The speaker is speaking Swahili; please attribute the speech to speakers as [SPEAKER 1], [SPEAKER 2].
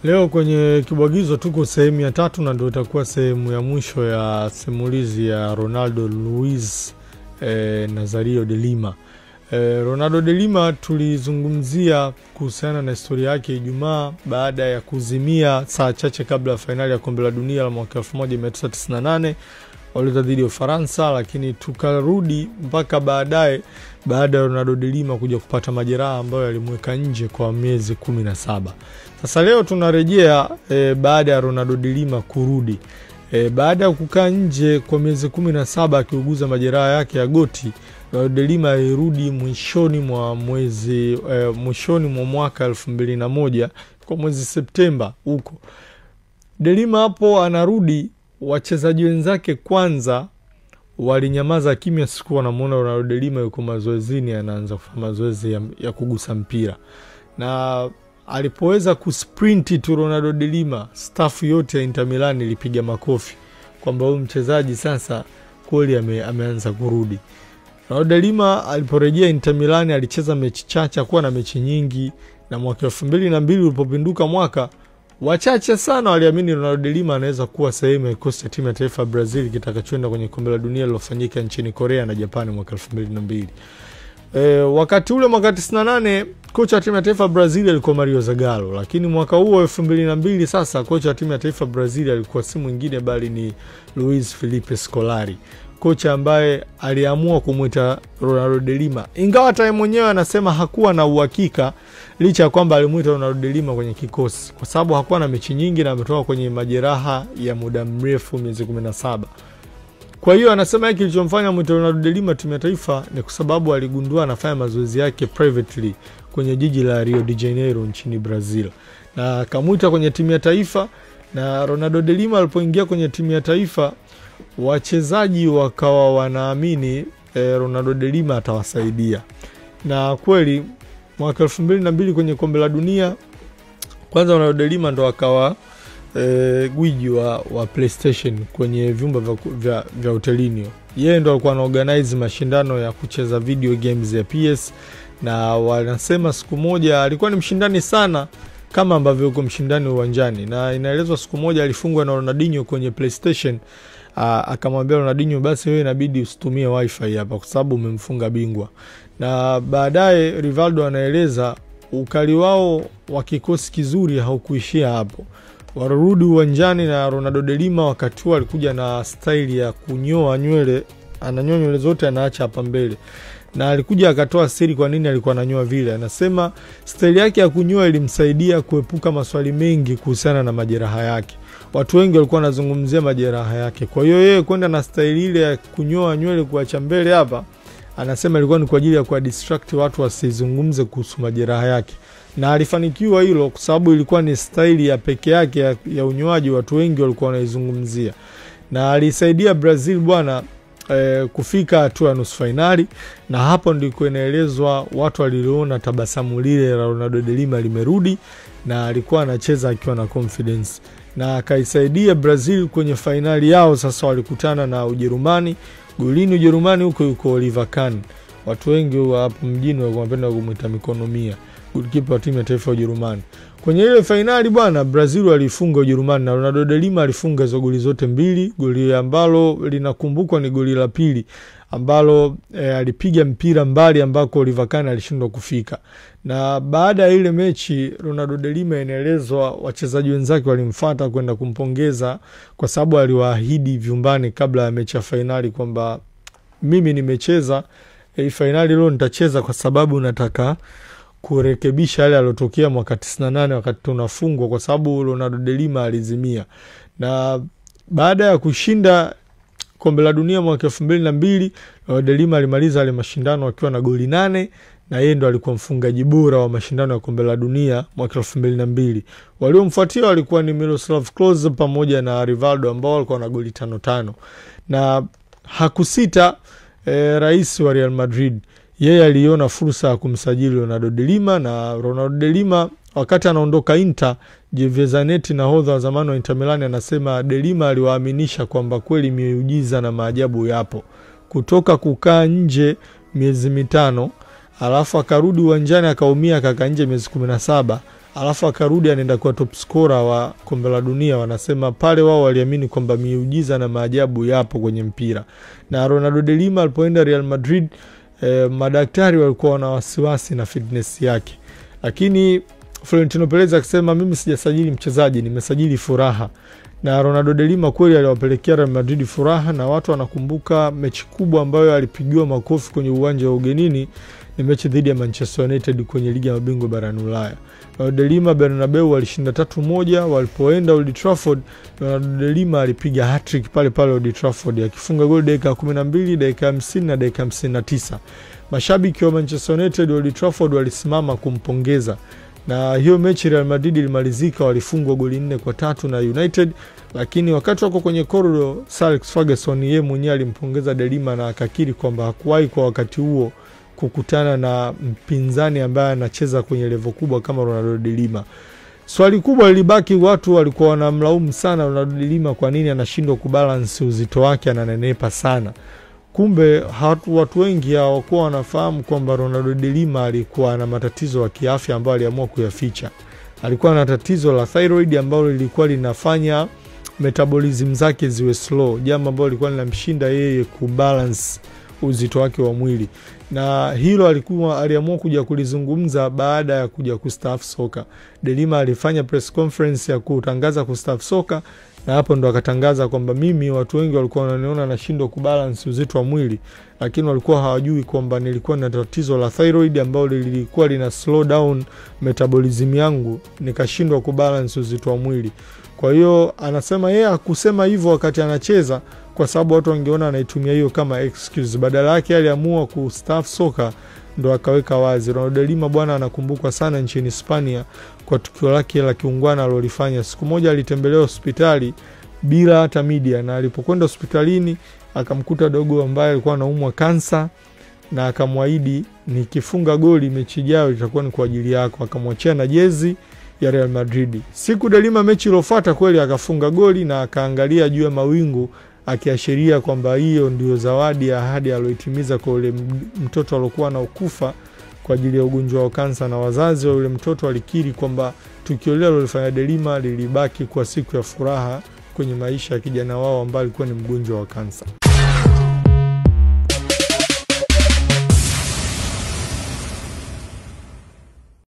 [SPEAKER 1] Leo kwenye Kibwagizo tuko sehemu ya tatu na ndio itakuwa sehemu ya mwisho ya simulizi ya Ronaldo Luiz Nazario de Lima. Ronaldo de Lima tulizungumzia kuhusiana na historia yake Ijumaa baada ya kuzimia saa chache kabla ya fainali ya kombe la dunia la mwaka 1998 walicheza dhidi ya Ufaransa, lakini tukarudi mpaka baadaye baada ya Ronaldo de Lima kuja kupata majeraha ambayo yalimweka nje kwa miezi 17. Sasa leo tunarejea baada ya Ronaldo de Lima kurudi. Baada ya kukaa nje kwa miezi 17 akiuguza majeraha yake ya goti, Ronaldo de Lima alirudi mwishoni mwa mwezi mwishoni mwa mwaka 2001 kwa mwezi Septemba huko. De Lima hapo anarudi, wachezaji wenzake kwanza walinyamaza kimya siku wanamuona Ronaldo de Lima yuko mazoezini, anaanza kufanya mazoezi ya kugusa mpira. Na alipoweza kusprinti tu Ronaldo de Lima, staff yote ya Inter Milan ilipiga makofi kwamba huyu mchezaji sasa kweli ameanza kurudi. Ronaldo de Lima aliporejea Inter Milan alicheza mechi chache, hakuwa na mechi nyingi, na mwaka 2002 ulipopinduka mwaka, wachache sana waliamini Ronaldo de Lima anaweza kuwa sehemu ya kikosi cha timu ya taifa ya Brazil kitakachoenda kwenye kombe la dunia lilofanyika nchini Korea na Japani mwaka 2002. Wakati ule mwaka 98 kocha wa timu ya taifa Brazil alikuwa Mario Zagallo, lakini mwaka huo 2002 sasa kocha wa timu ya taifa Brazil alikuwa si mwingine bali ni Luiz Felipe Scolari, kocha ambaye aliamua kumuita Ronaldo de Lima, ingawa hata yeye mwenyewe anasema hakuwa na uhakika, licha ya kwamba alimuita Ronaldo de Lima kwenye kikosi kwa sababu hakuwa na mechi nyingi na ametoka kwenye majeraha ya muda mrefu miezi 17. Kwa hiyo anasema yeye kilichomfanya muite Ronaldo de Lima timu ya taifa ni kwa sababu aligundua anafanya mazoezi yake privately kwenye jiji la Rio de Janeiro nchini Brazil, na akamuita kwenye timu ya taifa. Na Ronaldo de Lima alipoingia kwenye timu ya taifa, wachezaji wakawa wanaamini Ronaldo de Lima atawasaidia. Na kweli mwaka 2002 kwenye kombe la dunia, kwanza Ronaldo de Lima ndo akawa gwiji wa PlayStation kwenye vyumba vya hotelini. Yeye ndo alikuwa anaorganize mashindano ya kucheza video games ya PS, na wanasema siku moja alikuwa ni mshindani sana kama ambavyo yuko mshindani uwanjani. Na inaelezwa siku moja alifungwa na Ronaldinho kwenye PlayStation, akamwambia Ronaldinho, basi wewe inabidi usitumie wifi hapa kwa sababu umemfunga bingwa. Na baadaye Rivaldo anaeleza ukali wao wa kikosi kizuri haukuishia hapo. Warudi uwanjani na Ronaldo de Lima wakati huo alikuja na staili ya kunyoa nywele, ananyoa nywele zote anaacha hapa mbele. Na alikuja akatoa siri kwa nini alikuwa ananyoa vile. Anasema staili yake ya kunyoa ilimsaidia kuepuka maswali mengi kuhusiana na majeraha yake. Watu wengi walikuwa wanazungumzia majeraha yake. Kwa hiyo yeye kwenda na staili ile ya kunyoa nywele kuacha mbele hapa, anasema ilikuwa ni kwa ajili ya kuwa distract watu wasizungumze kuhusu majeraha yake. Na alifanikiwa hilo kwa sababu ilikuwa ni staili ya peke yake ya unyoaji, watu wengi walikuwa wanaizungumzia. Na alisaidia Brazil bwana kufika hatua ya nusu fainali, na hapo ndiko inaelezwa watu waliona tabasamu lile la Ronaldo de Lima limerudi, na alikuwa anacheza akiwa na confidence na akaisaidia Brazil kwenye fainali yao. Sasa walikutana na Ujerumani. Golini Ujerumani huko yuko Oliver Kahn, watu wengi hapo mjini walikuwa wanapenda kumuita mikono mia, goalkeeper wa timu ya taifa ya Ujerumani. Kwenye ile fainali bwana, Brazil walifunga Ujerumani na Ronaldo de Lima alifunga hizo goli zote mbili. Goli ambalo linakumbukwa ni goli la pili ambalo alipiga mpira mbali ambako Oliver Kahn alishindwa kufika. Na baada ya ile mechi Ronaldo de Lima, inaelezwa wachezaji wenzake walimfuata kwenda kumpongeza kwa sababu aliwaahidi vyumbani kabla ya mechi ya fainali kwamba mimi nimecheza fainali leo, nitacheza kwa sababu nataka kurekebisha yale yaliyotokea mwaka 98 wakati tunafungwa, kwa sababu Ronaldo de Lima alizimia. Na baada ya kushinda kombe la dunia mwaka 2002, Ronaldo de Lima alimaliza yale mashindano akiwa na goli 8, na yeye ndo alikuwa mfungaji bora wa mashindano ya kombe la dunia mwaka 2002. Waliomfuatia walikuwa ni Miroslav Klose pamoja na Rivaldo ambao walikuwa na goli 5-5. Na hakusita rais wa Real Madrid, yeye aliona fursa ya kumsajili Ronaldo de Lima. Na Ronaldo de Lima wakati anaondoka Inter, Javier Zanetti nahodha wa zamani wa Inter Milan anasema de Lima aliwaaminisha kwamba kweli miujiza na maajabu yapo. Kutoka kukaa nje miezi 5, alafu akarudi uwanjani akaumia akakaa nje miezi 17, alafu akarudi anaenda kuwa top scorer wa kombe la dunia. Wanasema pale wao waliamini kwamba miujiza na maajabu yapo kwenye mpira. Na Ronaldo de Lima alipoenda Real Madrid, madaktari walikuwa na wasiwasi na fitness yake, lakini Florentino Perez akasema mimi sijasajili mchezaji, nimesajili furaha. Na Ronaldo de Lima kweli aliwapelekea Real Madrid furaha, na watu wanakumbuka mechi kubwa ambayo alipigiwa makofi kwenye uwanja wa ugenini ni mechi dhidi ya Manchester United kwenye ligi ya mabingwa barani Ulaya. Ronaldo de Lima Bernabeu walishinda 3-1. Walipoenda Old Trafford, Ronaldo de Lima alipiga hat-trick pale pale Old Trafford, akifunga goli dakika 12, dakika 50 na dakika 59. Mashabiki wa Manchester United Old Trafford walisimama kumpongeza. Na hiyo mechi Real Madrid ilimalizika walifungwa goli 4-3 na United, lakini wakati wako kwenye corridor, Sir Alex Ferguson yeye mwenyewe alimpongeza De Lima na akakiri kwamba hakuwahi kwa wakati huo kukutana na mpinzani ambaye anacheza kwenye level kubwa kama Ronaldo de Lima. Swali kubwa lilibaki, watu walikuwa wanamlaumu sana Ronaldo de Lima kwa nini anashindwa kubalance uzito wake, ananenepa sana. Kumbe watu wengi hawakuwa wanafahamu kwamba Ronaldo de Lima alikuwa na matatizo ya kiafya ambayo aliamua kuyaficha. Alikuwa na tatizo la thyroid ambalo lilikuwa linafanya metabolism zake ziwe slow, jambo ambalo lilikuwa linamshinda yeye kubalance uzito wake wa mwili. Na hilo aliamua kuja kulizungumza baada ya kuja kustaafu soka. De Lima alifanya press conference ya kutangaza kustaafu soka, na hapo ndo akatangaza kwamba mimi, watu wengi walikuwa wananiona nashindwa kubalance uzito wa mwili, lakini walikuwa hawajui kwamba nilikuwa na tatizo la thyroid ambalo lilikuwa lina slow down metabolism yangu, nikashindwa kubalance uzito wa mwili. Kwa hiyo anasema yeye hakusema hivyo wakati anacheza kwa sababu watu wangeona anaitumia hiyo kama excuse. Badala yake aliamua kustaafu soka ndo akaweka wazi. Ronaldo de Lima bwana anakumbukwa sana nchini Hispania kwa tukio lake la kiungwana alilofanya. Siku moja alitembelea hospitali bila hata media, na alipokwenda hospitalini akamkuta dogo ambaye alikuwa anaumwa kansa, na akamwahidi nikifunga goli mechi ijayo itakuwa ni kwa ajili yako. Akamwachia na jezi ya Real Madrid. Siku de Lima mechi iliyofuata kweli akafunga goli na akaangalia juu ya mawingu akiashiria kwamba hiyo ndio zawadi ya ahadi aliyoitimiza kwa yule mtoto aliyokuwa anakufa kwa ajili ya ugonjwa wa kansa. Na wazazi wa yule mtoto alikiri kwamba tukio lile alilofanya De Lima lilibaki kwa siku ya furaha kwenye maisha ya kijana wao ambaye alikuwa ni mgonjwa wa kansa.